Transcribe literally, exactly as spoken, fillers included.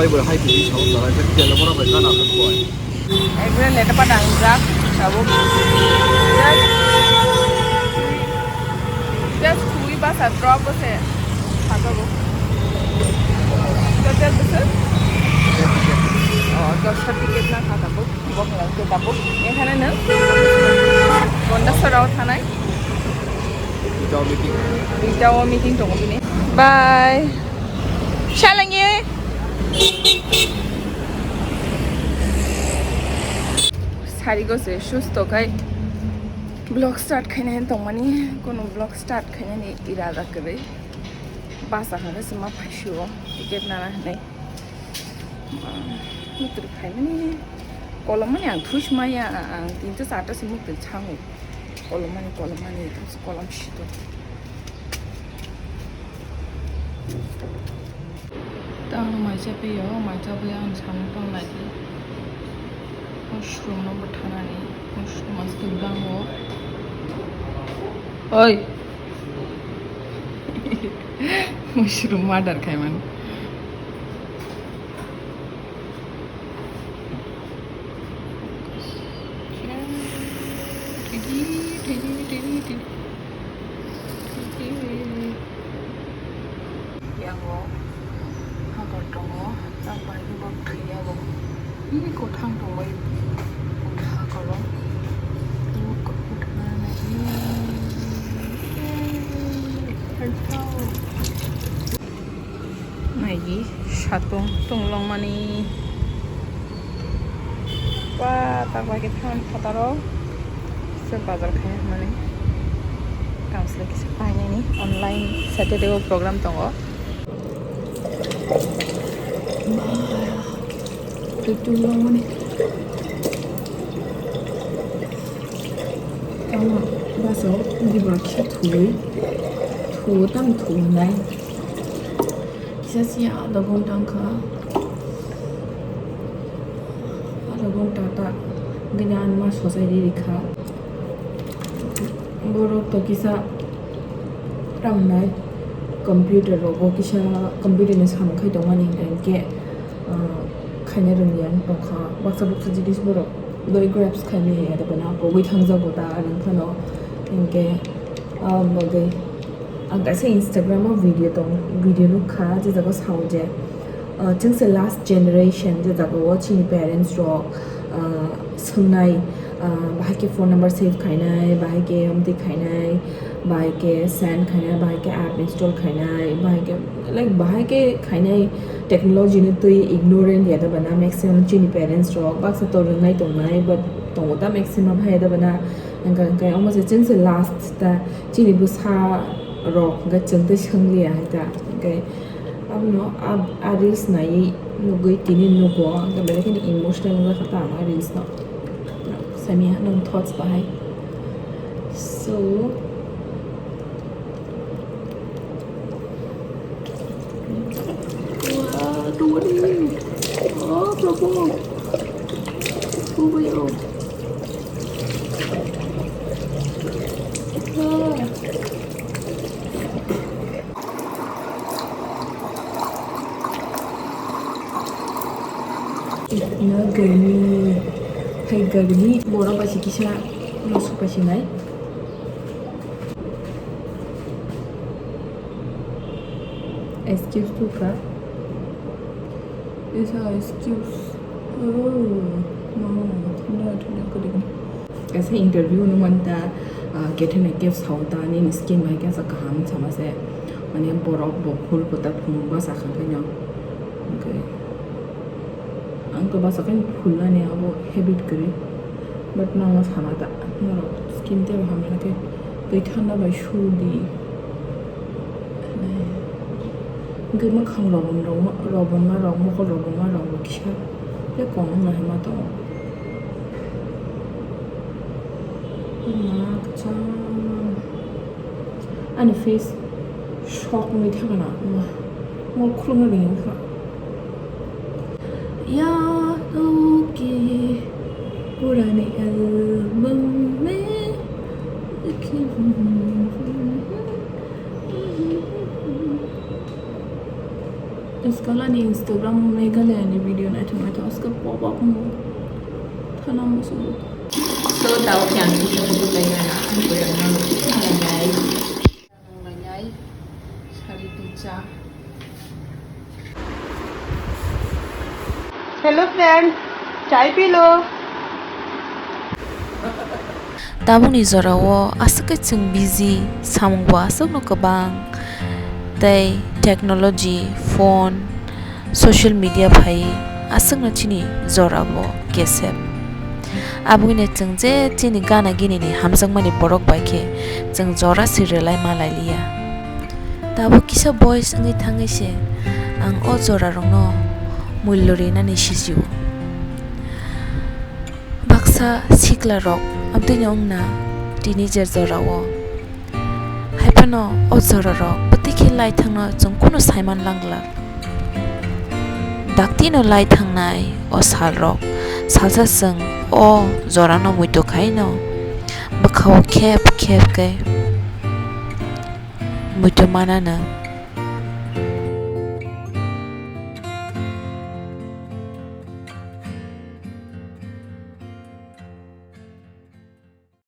Hai tini sao salai khe tele bora bai gana khe koi. Ekre leta pa dangjak tabuk. Just, just twi basa drop bose. Saka bo. Total bose? Oh, dosta ticket na kha tabuk. Bok lang ke tabuk. Ekhane nang. Gonda sarao thanai. Duita o meeting. Duita o meeting tongo bini. Bye. Shalangye. Sarigo se susto khai vlog start khaina hin tongmani, kono vlog start khaina ni irada kwrwi. Basa kha se ma phaisio ticket nana hinwi. Mukti khaimani kolomani ang thuismaya, ang tinta charta se mukti chango. Kolomani, kolomani, tamsa kolom sito. Tang mai cha pe yo, mai cha pe ang sana tong lai. Mushroom no bwthanani, mushroom aste blango. Oi. Mushroom murder khaimani. Yango habor tongo, tam bai khe bo thwiya bo. Ih, kwthang tongbai. Haboro. Ih, kwthang tongmani. Ih, Naigi satung tung longmani. Ba tak bai khe than phataro se bazar khai mani. Council kisa painani online Saturday o program tongo. Ba, twi tung longmani. Tamo baso dibra khe thuwi, thuwi tang thuwi nai. Kisa siya adha ghonta wngkha. Adha ghonta ta bini anma sochai ri rikha. Borok to kisa tamo nai computer rogo kisa computer ni samung khai tongmani hinkhe, ah, khaina rwngya wng tongkha. Baksa baksa jinis borok loi grabs khaimaya ya da bana pogwi thangjago ta rwng phano hinkhe, ah, bagwi. Ang kaisa Instagram o video tong, video nukha, je jaga sao je, uh, chwng se last generation, je jaga o chini parents rok, uh, swngnai, uh, bahai khe phone number save khainai, bahai khe amtwi khainai, bahai khe send khainai, bahai khe app install khainai, bahai khe, like, bahai khe khainai technology no twi ignorant ya da bana maximum chini parents rok, baksa to rwngnai tongnai, but tongo ta maximum hai da bana, hwnka hwnkhe omo se chwng se last ta. Chini bwsa rok hwnkhe chwng tei swngliya hai ta, hwnkhe abono a, a reels naiwi nugwi tini nugo, hwnkhe belai kheno emotional wngkha ta ang a reels no. Samiya nwng thoughts bahai. So, oh, Prabhu. Oh, my God. Ah. Itna garmi, hai garmi, borok bai se kisa no su pai se nai. Excuse tu ka? Isa excuse. Oh, no, thunda thunda kuding. Kaisa interview no manta, ah, kethena kep sauta nini skin bai kaisa kaham sama se, mane borok bo phul kwtal phunukma sakha khe no. Okay. Ang to basa khe phulnani abo habit kwrwi. But nangno sana ta, norok skin tei hamya khe twi thanda bai su di. Hwnkhe mwkhang robon rok, robonma rok, mokol robonma rok bo kisa tei kong wngna hinma tongo. Ma kwchang. Ani face sok wngwi thangna, ma, mol khulumna ringkha. Yaad aao ke purane album mein. Skala ni Instagram Meghalaya ni video naithok naithok aska pop up mo. Thana mo subo. So, tao khe ang kisa photo kaiya na, ang koyang no nai. Ang nai, sari tu cha. Hello friend, chai pilo. Tabukni jorao aswk khe chwng busy, samung bo aswkno kwbang, tei technology, phone, social media phai aswkno chini jorabo kesep. Aboni chwng je chini gana ginini hamjakmani borok bai khe chwng jora se rwlai ma lai liya. Tabuk kisa boyos wngwi thangwi se ang o jorarokno mullo rinani sijio. Baksa siklarok abdino wngna teenager jorao. Haiphano o jorarok bwtwi khe lai thangno chwng kunu saiman langla. Daktino lai thangnai o salrok, salsa chwng o jorano muitu khaino bwkhao khep khep khe muitu manano.